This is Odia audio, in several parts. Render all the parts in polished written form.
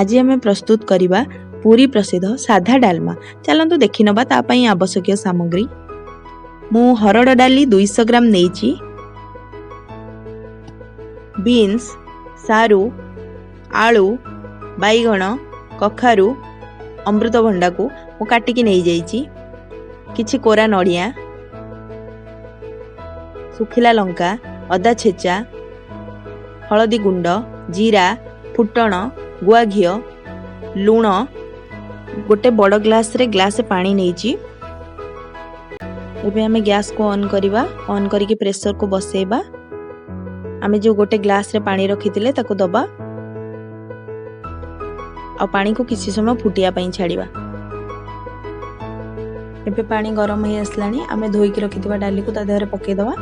ଆଜି ଆମେ ପ୍ରସ୍ତୁତ କରିବା ପୁରୀ ପ୍ରସିଦ୍ଧ ସାଧା ଡାଲମା। ଚାଲନ୍ତୁ ଦେଖିନେବା ତା ପାଇଁ ଆବଶ୍ୟକୀୟ ସାମଗ୍ରୀ। ମୁଁ ହରଡ଼ ଡାଲି 200 ଗ୍ରାମ ନେଇଛି, ବିନ୍ସ, ସାରୁ, ଆଳୁ, ବାଇଗଣ, କଖାରୁ, ଅମୃତଭଣ୍ଡାକୁ ମୁଁ କାଟିକି ନେଇଯାଇଛି, କିଛି କୋରା ନଡ଼ିଆ, ଶୁଖିଲା ଲଙ୍କା, ଅଦା ଛେଚା, ହଳଦୀ ଗୁଣ୍ଡ, ଜିରା, ଫୁଟଣ, ଗୁଆ ଘିଅ, ଲୁଣ, ଗୋଟେ ବଡ଼ ଗ୍ଲାସରେ ଗ୍ଲାସେ ପାଣି ନେଇଛି। ଏବେ ଆମେ ଗ୍ୟାସକୁ ଅନ୍ କରିବା। ଅନ୍ କରିକି ପ୍ରେସରକୁ ବସେଇବା। ଆମେ ଯେଉଁ ଗୋଟେ ଗ୍ଲାସରେ ପାଣି ରଖିଥିଲେ ତାକୁ ଦବା ଆଉ ପାଣିକୁ କିଛି ସମୟ ଫୁଟିବା ପାଇଁ ଛାଡ଼ିବା। ଏବେ ପାଣି ଗରମ ହେଇ ଆସିଲାଣି। ଆମେ ଧୋଇକି ରଖିଥିବା ଡାଲିକୁ ତା ଦେହରେ ପକେଇଦବା।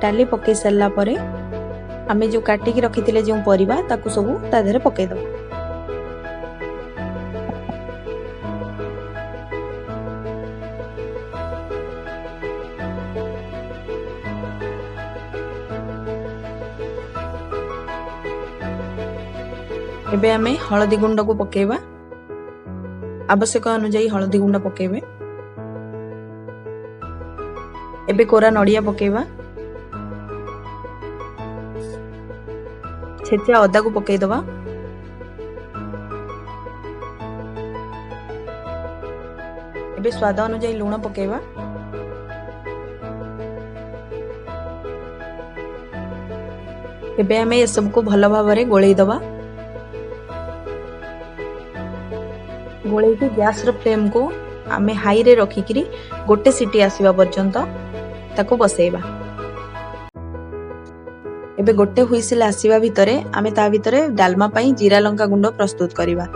ଡାଲି ପକେଇ ସାରିଲା ପରେ ଆମେ ଯେଉଁ କାଟିକି ରଖିଥିଲେ ଯେଉଁ ପରିବା ତାକୁ ସବୁ ତା ଦେହରେ ପକେଇଦବା। ଏବେ ଆମେ ହଳଦୀ ଗୁଣ୍ଡକୁ ପକେଇବା। ଆବଶ୍ୟକ ଅନୁଯାୟୀ ହଳଦୀ ଗୁଣ୍ଡ ପକେଇବେ। ଏବେ କୋରା ନଡ଼ିଆ ପକେଇବା। ଛେଚା ଅଦାକୁ ପକେଇଦବା। ଏବେ ସ୍ୱାଦ ଅନୁଯାୟୀ ଲୁଣ ପକେଇବା। ଏବେ ଆମେ ଏସବୁକୁ ଭଲ ଭାବରେ ଗୋଳେଇ ଦବା। ଗୋଳେଇକି ଗ୍ୟାସର ଫ୍ଲେମକୁ ଆମେ ହାଇରେ ରଖିକିରି ଗୋଟେ ସିଟି ଆସିବା ପର୍ଯ୍ୟନ୍ତ ତାକୁ ବସେଇବା। ଏବେ ଗୋଟେ ହୁଇସିଲ ଆସିବା ଭିତରେ ଆମେ ତା ଭିତରେ ଡାଲମା ପାଇଁ ଜିରା ଲଙ୍କା ଗୁଣ୍ଡ ପ୍ରସ୍ତୁତ କରିବା।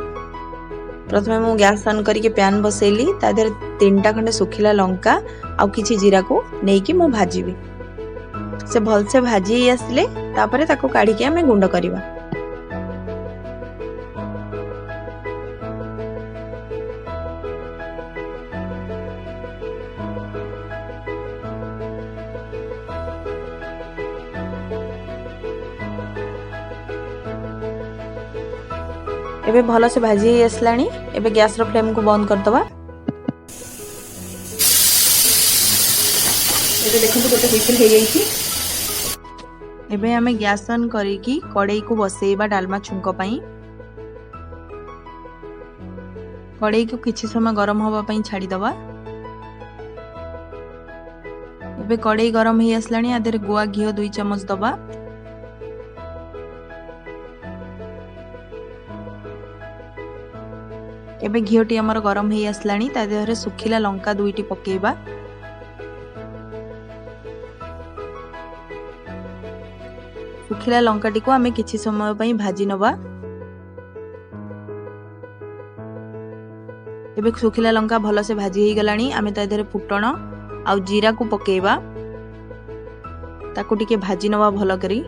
ପ୍ରଥମେ ମୁଁ ଗ୍ୟାସ୍ ଅନ୍ କରିକି ପ୍ୟାନ୍ ବସେଇଲି। ତା ଦେହରେ 3ଟା ଖଣ୍ଡେ ଶୁଖିଲା ଲଙ୍କା ଆଉ କିଛି ଜିରାକୁ ନେଇକି ମୁଁ ଭାଜିବି। ସେ ଭଲସେ ଭାଜି ହେଇ ଆସିଲେ ତାପରେ ତାକୁ କାଢ଼ିକି ଆମେ ଗୁଣ୍ଡ କରିବା। ଏବେ ଭଲସେ ଭାଜି ହେଇ ଆସିଲାଣି। ଏବେ ଗ୍ୟାସର ଫ୍ଲେମକୁ ବନ୍ଦ କରିଦେବା। ଏବେ ଦେଖନ୍ତୁ ଗୋଟେ ହୁଇସିଲ ହେଇଯାଇଛି। ଏବେ ଆମେ ଗ୍ୟାସ୍ ଅନ୍ କରିକି କଡ଼େଇକୁ ବସେଇବା ଡାଲମା ଛୁଙ୍କ ପାଇଁ। କଡ଼େଇକୁ କିଛି ସମୟ ଗରମ ହେବା ପାଇଁ ଛାଡ଼ିଦେବା। ଏବେ କଡ଼େଇ ଗରମ ହେଇ ଆସିଲାଣି। ଆ ଦେହରେ ଗୁଆ ଘିଅ 2 ଚାମଚ ଦବା। ଏବେ ଘିଅଟି ଆମର ଗରମ ହେଇ ଆସିଲାଣି। ତା ଦେହରେ ଶୁଖିଲା ଲଙ୍କା 2ଟି ପକେଇବା। ଶୁଖିଲା ଲଙ୍କାଟିକୁ ଆମେ କିଛି ସମୟ ପାଇଁ ଭାଜି ନେବା। ଏବେ ଶୁଖିଲା ଲଙ୍କା ଭଲସେ ଭାଜି ହେଇଗଲାଣି। ଆମେ ତା ଦେହରେ ଫୁଟଣ ଆଉ ଜିରାକୁ ପକେଇବା। ତାକୁ ଟିକେ ଭାଜି ନେବା ଭଲ କରି।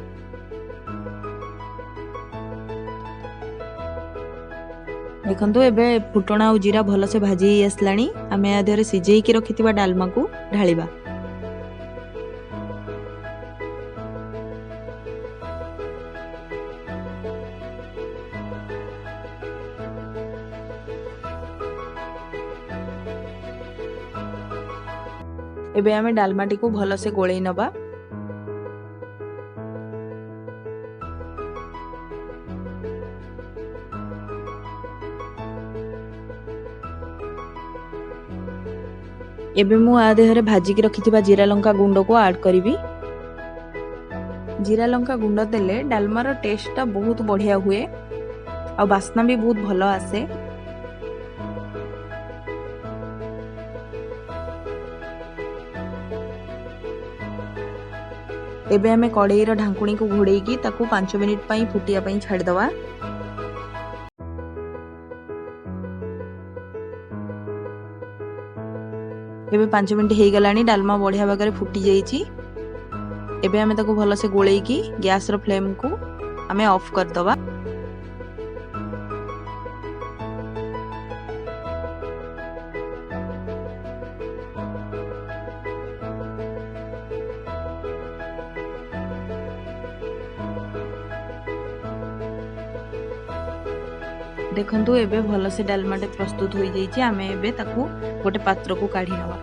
ଦେଖନ୍ତୁ ଏବେ ଫୁଟଣ ଆଉ ଜିରା ଭଲସେ ଭାଜି ହେଇ ଆସିଲାଣି। ଆମେ ୟା ଦେହରେ ସିଝେଇକି ରଖିଥିବା ଡାଲମାକୁ ଢାଳିବା। ଏବେ ଆମେ ଡାଲମାଟିକୁ ଭଲସେ ଗୋଳେଇ ନେବା। ଏବେ ମୁଁ ଆ ଦେହରେ ଭାଜିକି ରଖିଥିବା ଜିରା ଲଙ୍କା ଗୁଣ୍ଡକୁ ଆଡ୍ କରିବି। ଜିରା ଲଙ୍କା ଗୁଣ୍ଡ ଦେଲେ ଡାଲମାର ଟେଷ୍ଟଟା ବହୁତ ବଢ଼ିଆ ହୁଏ ଆଉ ବାସ୍ନା ବି ବହୁତ ଭଲ ଆସେ। ଏବେ ଆମେ କଡ଼େଇର ଢାଙ୍କୁଣୀକୁ ଘୋଡ଼େଇକି ତାକୁ 5 ମିନିଟ୍ ପାଇଁ ଫୁଟିବା ପାଇଁ ଛାଡ଼ିଦେବା। ଏବେ 5 ମିନିଟ୍ ହେଇଗଲାଣି। ଡାଲମା ବଢ଼ିଆ ଭାବରେ ଫୁଟି ଯାଇଛି। ଏବେ ଆମେ ତାକୁ ଭଲସେ ଗୋଳେଇକି ଗ୍ୟାସର ଫ୍ଲେମକୁ ଆମେ ଅଫ୍ କରିଦେବା। ଦେଖନ୍ତୁ, ଏବେ ଭଲସେ ଡାଲମାଟେ ପ୍ରସ୍ତୁତ ହୋଇଯାଇଛି। ଆମେ ଏବେ ତାକୁ ଗୋଟେ ପାତ୍ରକୁ କାଢ଼ି ନେବା।